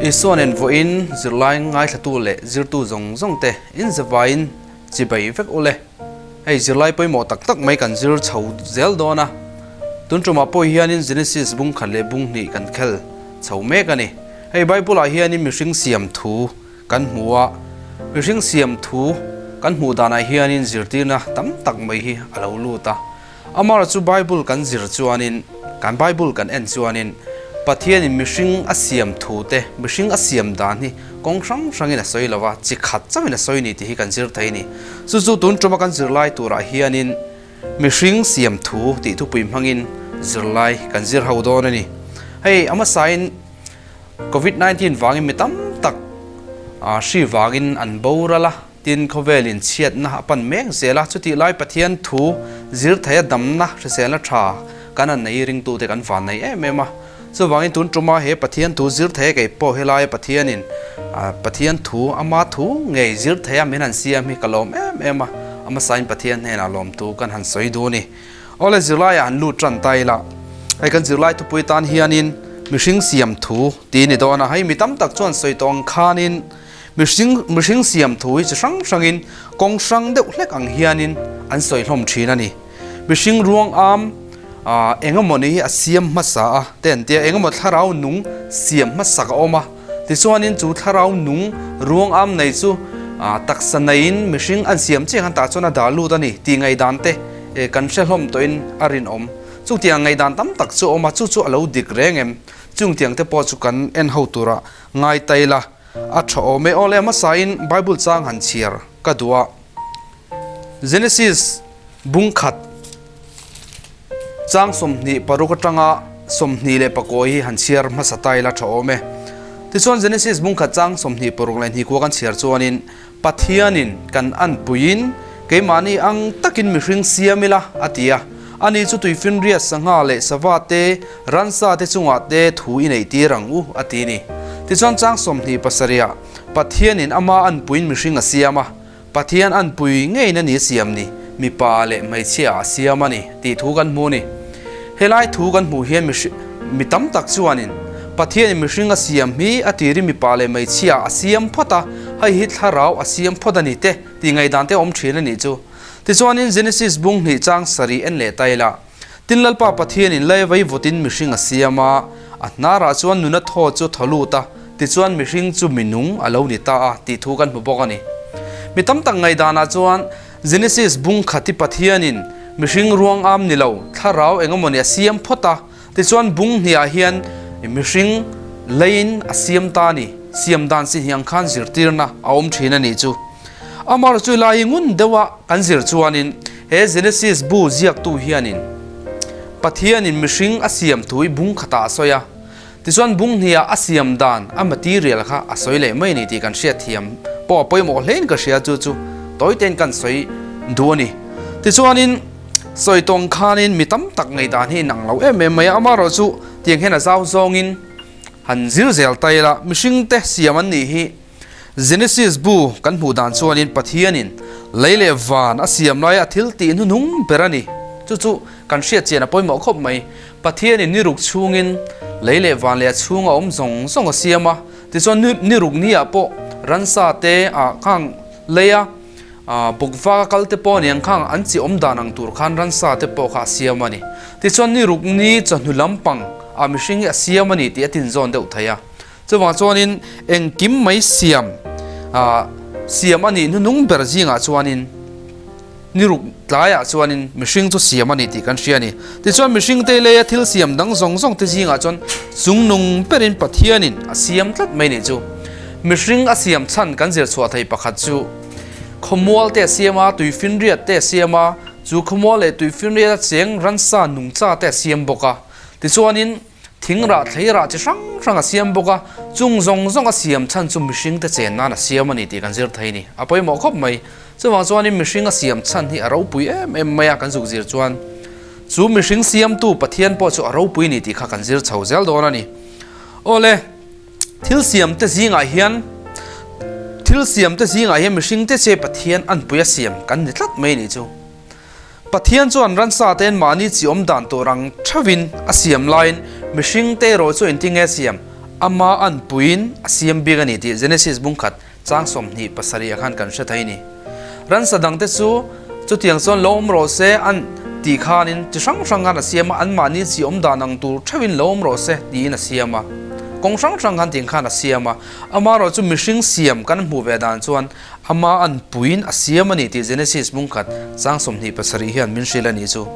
Isua nen vawiin zirlai ngaithlatu leh zirtu zawng zawng te in zavaiin chibai vek ule. Hei zirlai pawimawh tak tak mai kan zir chho zel dawn a, tun tumah pawh hianin Genesis bung khat leh bung hnih kan khel chho mek a ni. Hei Bible ah hianin mihring siam thu kan hmu a, mihring siam thu kan hmuh danah hianin zirtirna tam tak mai hi a lo lut a. Amar chu Bible kan zir chuanin, kan Bible kan en chuanin Pathianin mihring a siam thu te, mihring a siam dan hi kawng hrang hrangin a sawi lo va, chi khat chauhin a sawi ni tih hi kan zir thei a ni. Chu chu tun tuma kan zirlai turah hianin mihring siam thu tih thupui hmangin zirlai kan zir ho dawn a ni. Hei a hmasain Covid 19 vangin mi tam tak hri vangin an boral a. Tin, khawvelin chhiatna a pan mek zel a, chutih lai Pathian thu zir theia damna hriselna tha kan han nei ringtute kan van nei em em a. Chuvangin tun tuma he Pathian thu zir theia kei pawh helaia Pathianin Pathian thu ama thu ngei zir theia min han siam hi ka lawm em em a, a hmasain Pathian hnenah lawmtu kan han sawi duh a ni. Awle zirlaiah han lut tan ta ila, hei kan zirlai thupui tan hianin mihring siam thu tih a ni dawn a, hei mi tam tak chuan sawi tawh ang khanin, Mihring mihring siam thu hi chi hrang hrangin kawng hrang deuh hlek ang hianin an sawi hlawm thin a ni. Mihring ruang am ah eng emaw ni hi a siam hmasa a te an tia, eng emaw thlarau nung siam hmasak a awm a, tichuanin chu thlarau nung ruang am nei chu ah taksa neiin mihring an siam chiang an tah chuan a dah lut a ni tih ngaihdan te kan hre hlawm tawhin a rinawm. Chutiang ngaihdan tam tak chu a awm a, chu chu a lo dik reng em? Chungtiang te pawh chu kan en ho turah ngai ta ila. A tha awm e. Awle hmasain Bible chang han chhiar ka duh a. Genesis bung khat chang 26 atanga 28 hi han chhiar hmasa ta ila tha awm e. Tichuan Genesis bung khat chang 26 leh hnih kua kan chhiar chuanin Pathianin kan anpuiin keimahni ang takin mihring siam ila a ti a. Ani chu tuifinriat sangha leh sava te, ransa te chungah te thu i neih tir ang u a ti ni. Tichuan chang 27ah Pathianin ama anpuiin mihring a siam a, Pathian anpui ngeiin a ni a siam ni, mipa leh hmeichhia a siam a ni tih thu kan hmu a ni. Helai thu kan hmuh hian mi tam tak chuanin Pathianin mihring a siam hi a tirin mipa leh hmeichhia a siam phawt a, hei hi thlarau a siam phawt a ni te tih ngaihdan te a awm thin a nih chu. Tichuanin Genesis bung hnih chang sarih en leh ta ila, Tin Lalpa Pathianin lei vei vutin mihring a siam a, a hnarah chuan nuna thaw chu thaw lut a, tichuan mihring chu minung a lo ni ta a tih thu kan hmu bawk a ni. Mi tam tak ngaihdanah chuan Genesis bung khati Pathianin mihring ruang am ni lo, thlarau eng emaw ni a siam phawt a, tichuan bung hniah hian mihring leiin a siam ta a ni, siam dan si hniang khan zirtirna a awm thin a nih chu. Amar chu lai ngun deuha kan zir chuanin he Genesis bu ziaktu hianin Pathianin mihring a siam thu hi bung khatah a sawi a, tichuan bung hniah a siam dan a material kha a sawi leh mai a ni tih kan hriatthiam pawh a pawimawh hlein ka hria chu chu tawitein kan sawi duh a ni. Tichuanin sawi tawng khanin mi tam tak ngaihdan hi inang lo em em mai a, amaherawh chu tiang hian a zau zawngin han zir zel ta ila mihringte siam an nih hi. Genesis bu kan hmuh dan chuanin Pathianin lei leh van a siam laia a thil tih hnuhnung ber a ni. Chu chu kan hriat chian a pawimawh khawp mai. Pathianin ni ruk chhungin lei leh van leh a chhunga awm zawng zawng a siam a, tichuan ni ruk niah pawh ransa te ah khang leia bawkvak a kal te pawh aniang khang an chi awm dan ang tur khan ransa te pawh kha a siam a ni. Tichuan ni ruk ni chawhnu lampang ah mihring hi a siam a ni tih a tinzawn deuh thei a. Chuvang chuanin engkim mai siam siam a nih hnunung ber zingah chuanin ni ruk tlaiah chuanin mihring chu siam a ni tih kan hria a ni. Tichuan mihringte leia thil siam dang zawng zawng te zingah chuan chungnung berin Pathianin a siam tlat mai nih chu. Mihring a siam chhan kan zir chhuah thei pakhat chu khawmual te a siam a, tuifinriat te a siam a, chu khawmual leh tuifinriat a cheng ransa nungcha te a siam bawk a. Tichuanin. Thing rah thlei rah chi hrang hrang a siam bawk a, chung zawng zawng a siam chhan chu mihring te chen nan a siam a ni tih kan zir thei a ni. A pawimawh khawp mai. Chuvang chuanin mihring a siam chhan hi a ropui em em mai a kan zuk zir chuan chu mihring siamtu Pathian pawh chu a ropui a ni tih kha kan zir chho zel dawn a ni. Awle, thil siam te zingah hian thil siam te zingah hian mihring te che Pathian anpui a siam kan ni tlat mai a nih chu. Pathian chuan ransa te'n mahni chi awm dan tur ang theuhin a siam laiin mihring te erawh chu engtin nge a siam? Ama anpuiin a siam bik a ni tih Genesis bungkhat chang 27 ah khan kan hre thei a ni. Ransa dangte chu chutiang chuan lo awm rawh se an tih khanin chi hrang hrang khan a siam a, anmahni chi awm dan ang tur theuhin lo awm rawh se tiin a siam a. Kawng hrang hrang khan tiang khan a siam a. Amaherawh chu mihring siam kan hmuh ve dan chuan ama anpuiin a siam a ni tih Genesis bungkhat chang 27 hian min hrilh a nih chu.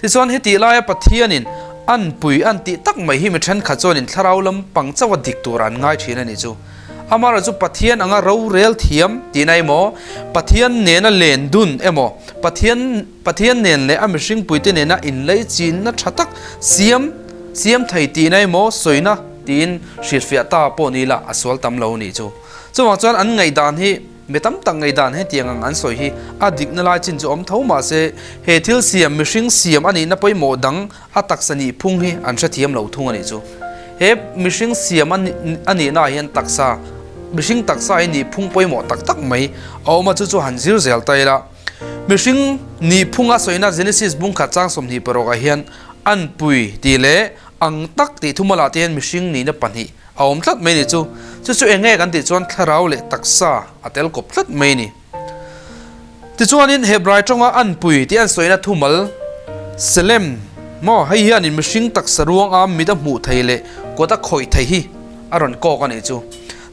Tichuan hetih laia Pathianin anpui an tih tak mai hi mi thenkhat chuanin thlarau lampang chauha dik tur an ngai thin a nih chu. Amaherawh chu Pathian anga rorel thiam tihna emaw, Pathian nena len dun emaw, Pathian Pathian nen leh a mihringpuite nena inleichinna tha tak siam siam thei tihna emaw sawina tiin hrilhfiah ta pawh ni ila a sual tam lo a nih chu. Chuvang chuan an ngaihdan hi Mi tam tak ngaihdan hetiang ang an sawi hi a dikna lai chin chu awm tho mah se, he thil siam mihring siam a nihna pawimawh dang a taksa nih phung hi an hrethiam lo thung a nih chu. He mihring siam a nihna ah hian taksa, mihring taksa hi nih phung pawimawh tak tak mai a awm a, chu chu han zir zel ta ila. Mihring nih phung a sawina Genesis bungkhat chang 26 ah hian anpui tih leh ang tak tih thumalah te hian mihring nihna pahnih A awm tlat mai ni chu. Chu chu eng nge kan tih chuan thlarau leh taksa a tel kawp tlat mai ni. Tichuanin Hebrai tawnga anpui tih an sawina thumal Selem maw hei hianin mihring taksa ruanga mit a hmuh thei leh kut a khawih thei hi a rawn kawk a nih chu.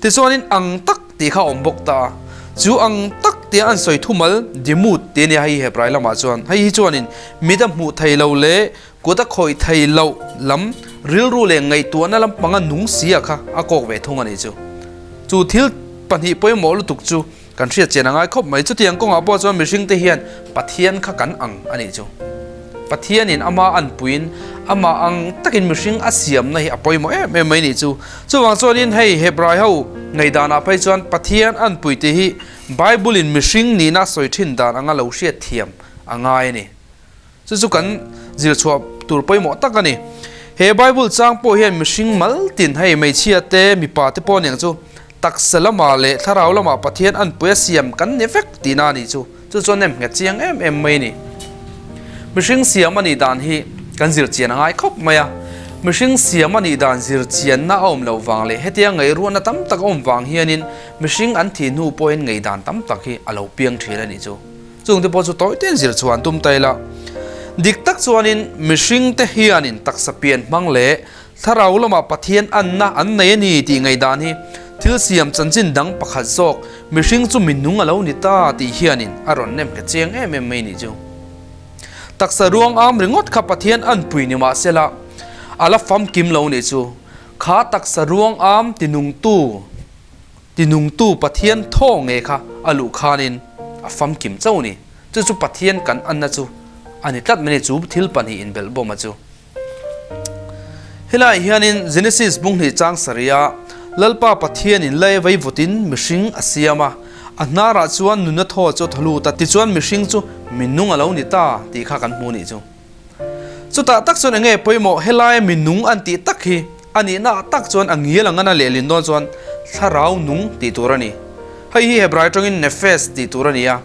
Tichuanin ang tak tih kha a awm bawk ta a. Chu ang tak tia an sawi thumal Dimut tih a nia hei Hebrai lamah chuan. Hei hi chuanin mit a hmuh thei lo leh Kut a khawih thei loh lam rilru leh ngaihtuahna lampanga nung si a kha a kawk ve thung a nih chu. Chu thil pahnih pawimawh lutuk chu kan hriat chian a ngai khawp mai. Chutiang kawngah pawh chuan mihringte hian Pathian kha kan ang a nih chu. Pathianin ama anpuiin amah ang takin mihring a siamna hi a pawimawh em em mai nih chu. Chuvang chuanin hei Hebrai ho ngaihdanah phei chuan Pathian anpui tih hi Bible-in mihring nihna a sawi thin dan anga lo hriat thiam a ngai a ni. Chu chu kan zir chhuah tur pawimawh tak a ni. He Bible chang pawh hian mihring mal tin hei hmeichhia te, mipa te pawh aniang chu taksa lamah leh thlarau lamah Pathian anpui a siam kan ni vek tihna a nih chu. Chu chuan nem nghet chiang em em mai a ni. Mihring siam a nih dan hi kan zir chian a ngai khawp mai a. Mihring siam a nih dan zir chianna a awm loh vang leh hetia ngaihruatna tam tak a awm vang hianin mihring an thih hnu pawhin ngaihdan tam tak hi a lo piang thin a nih chu. Chungte pawh chu tawi tein zir chhuah an tum ta ila. Dik tak chuanin mihringte hianin taksa pian hmang leh thlarau lamah Pathian anna an nei a ni tih ngaihdan hi thil siam chanchin dang pakhat zawk mihring chu minung a lo ni ta tih hianin a rawn nem nghet chiang em em mai nih chu. Taksa ruang am ringawt kha Pathian anpui ni mahsela a la famkim lo nih chu. Kha taksa ruang am tinungtu. Tinungtu Pathian thaw nge kha a luh khanin a famkim chauh ni. Chu chu Pathian kan anna chu a ni tlat mai ni, chu thil pahnih inbelh bawm a chu. Helaiah hianin Genesis bung hnih chang sarih a Lalpa Pathianin lei veivutin mihring a siam a, a hnarah chuan nunna thaw chu a thaw lut a, tichuan mihring chu minung a lo ni ta tih kha kan hmu nih chu. Chutah tak chuan enge pawimawh helaia mi nung an tih tak hi a nihna ah tak chuan a ngial ang a lehlin dawn chuan thlarau nung tih tur a ni. Hei hi Hebrai tawngin nefesh tih tur a ni a.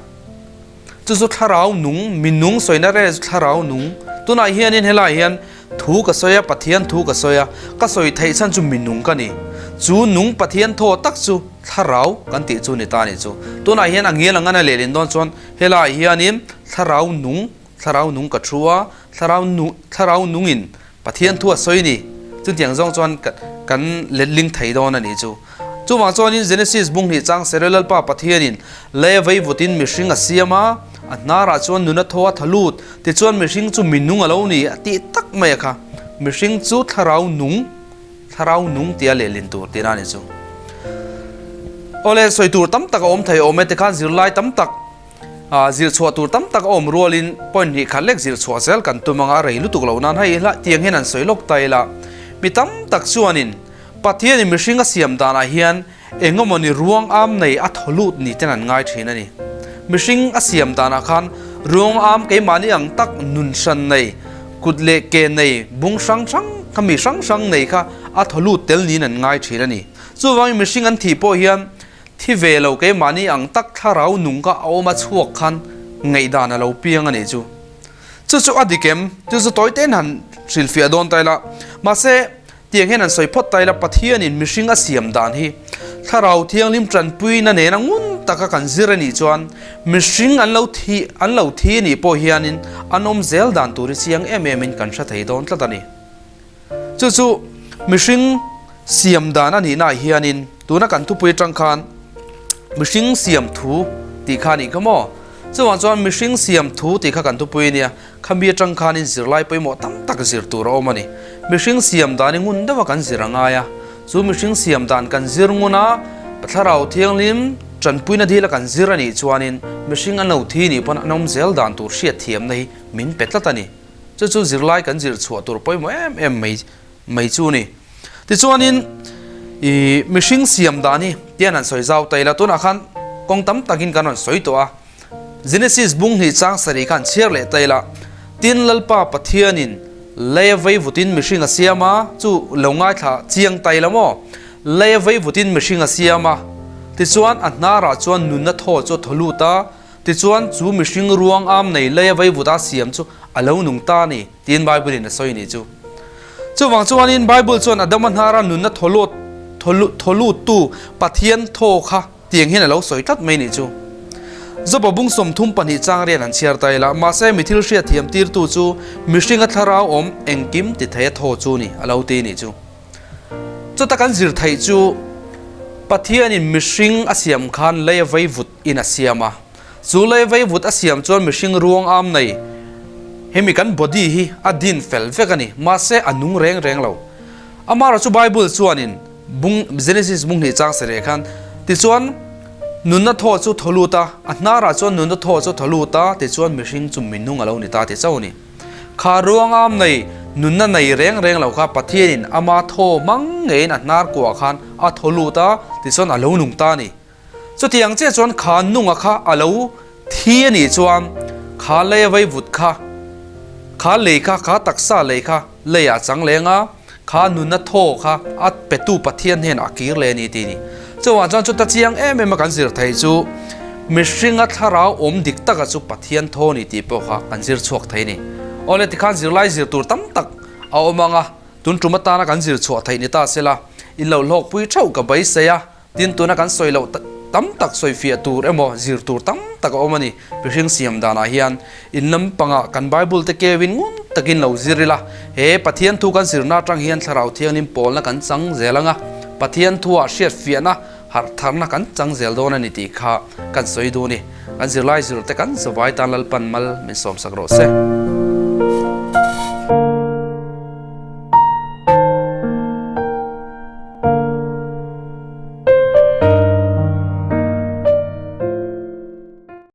Chu chu thlarau nung, mi nung sawina rel chu thlarau nung. Tunah hianin helaiah hian thu ka sawi a, Pathian thu ka sawi a, ka sawi theih chhan chu mi nung ka ni. Chu nung Pathian thaw tak chu thlarau kan tih chu ni ta a nih chu. Tunah hian a ngial ang a lehlin dawn chuan helaiah hianin thlarau nung, Thlarau nung ka thu a, thlarau nu, thlarau nungin Pathian thu a sawi ni. Chutiang zawng chuan kan letling thei dawn a nih chu. Chuvang chuanin Genesis bung hnih chang Serel Lalpa Pathianin lei a veivutin mihring a siam a, a hnarah chuan nuna thaw a tha lut, tichuan mihring chu minung a lo ni a tih tak mai a kha. Mihring chu thlarau nung, thlarau nung tia lehlin tur tihna a nih chu. Awle, sawi tur tam tak a awm thei awm e, tikhan zirlai tam tak. Zir chhuah tur tam tak a awm rualin point hnih khat lek zir chhuah zel kan tum anga rei lutuk loh nan hei hla tiang hian an sawi lawk ta ila. Mi tam tak chuanin Pathianin mihring a siam danah hian engemawni ruang am nei a thaw lut ni ten an ngai thin a ni. Mihring a siam danah khan ruang am keimahni ang tak nun hran nei, kut leh ke nei, bung hrang hrang kha mi hrang hrang nei kha a thaw lut tel niin an ngai thin a ni. Chuvangin mihring an thih pawh hian Thi ve lo keimahni ang tak thlarau nung ka a awm a chhuak khan ngaihdan a lo piang a nih chu. Chu chu a dik em? Chu chu tawi tein han hrilhfiah dawn ta ila. Mahse, Tiang hian an sawi phawt ta ila, Pathianin mihring a siam dan hi Thlarau Thianghlim tanpuina nena ngun taka kan zir a nih chuan mihring an lo thi an lo thi a nih pawh hianin an awm zel dan tur hi chiang em emin kan hre thei dawn tlat a ni. Chu chu mihring siam dan a nihnaah hianin tuna kan thupui atang khan mihring siam thu tih kha a nih kha maw? Chuvang chuan mihring siam thu tih kha kan thupui a nia. Khami atang khanin zirlai pawimawh tam tak zir tur a awm a ni. Mihring siam dan hi ngun deuha kan zir a ngai a. Chu mihring siam dan kan zir ngun a, Thlarau Thianghlim tanpuina dila kan zir a nih chuanin mihring an lo thi nih pawn an awm zel dan tur hriatthiamna hi min pe tlat a ni. Chu chu zirlai kan zir chhuah tur pawimawh em em mai mai chu a ni. Tichuanin ih mihring siam dan hi tian han sawi zau ta ila tunah khan kawng tam takin kan rawn sawi tawh a. Genesis bung hnih chang sarih khan chhiar leh ta ila, Tin Lalpa Pathianin lei a vei vutin mihring a siam a, chu lo ngaithla chiang ta ila maw? Lei a vei vutin mihring a siam a, tichuan a hnarah chuan nunna thaw chu a thaw lut a, tichuan chu mihring ruang am nei lei a vei vut a siam chu a lo nung ta a ni, tiin Bible in a sawi a nih chu. Chuvang chuanin Bible chuan Adama hnara nunna thaw lut thaw luttu Pathian thaw kha Tiang hian a lo sawi tlat mai nih chu. Joba bung 32 chang rian an chhiar ta ila, mahse mi thil hriat thiam tirtu chu mihringa thlarau awm engkim ti thei a thaw chu ni a lo ti nih chu. Chuta kan zir theih chu Pathianin mihring a siam khan lei a vei vut in a siam a, chu lei vei vut a siam chuan mihring ruang am nei hemi kan body hi a din fel vek a ni, mahse a nung reng reng lo. Amaherawhchu Bible chuanin Bung, Genesis bung hnih chang sarih khan, tichuan nunna thaw chu thaw lut a, a hnarah chuan nunna thaw chu thaw lut a, tichuan mihring chu minung a lo ni ta ti chauh a ni. Kha ruangam nei, nunna nei reng reng lo kha Pathianin ama thaw hmang ngeiin a hnar kuah khan a thaw lut a, tichuan a lo nung ta a ni. Chutiang chiah chuan kha nunga kha a lo thi a nih chuan kha lei a vaivut kha, kha lei kha, kha taksa lei kha leiah chang leng a, kha nunna thaw kha a petu Pathian hnenah a kir leh a ni tih a ni. Chuvang chuan chuta chiang em em a kan zir theih chu mihringa thlarau awm dik taka chu Pathian thaw a ni tih pawh kha kan zir chhuak thei a ni. Awle tikhan zirlai zir tur tam tak a awm ang a, tun tum atana kan zir chhuah theih ni ta sela in lo hlawkpui theuh ka beisei a. Tin, tuna kan sawi loh tam tak sawi fiah tur emaw zir tur tam tak a awm a ni. Mihring siam danah hian in lampangah kan Bible te keuin ngun takin lo zir ila, he Pathian thu kan zirna atang hian Thlarau Thianghlim pawlna kan chang zel ang a, Pathian thuah hriat fiahna, harh tharna kan chang zel dawn a ni tih kha kan sawi duh a ni. Kan zirlai zirte kan zavai tan Lalpan mal min sawmsak rawh se.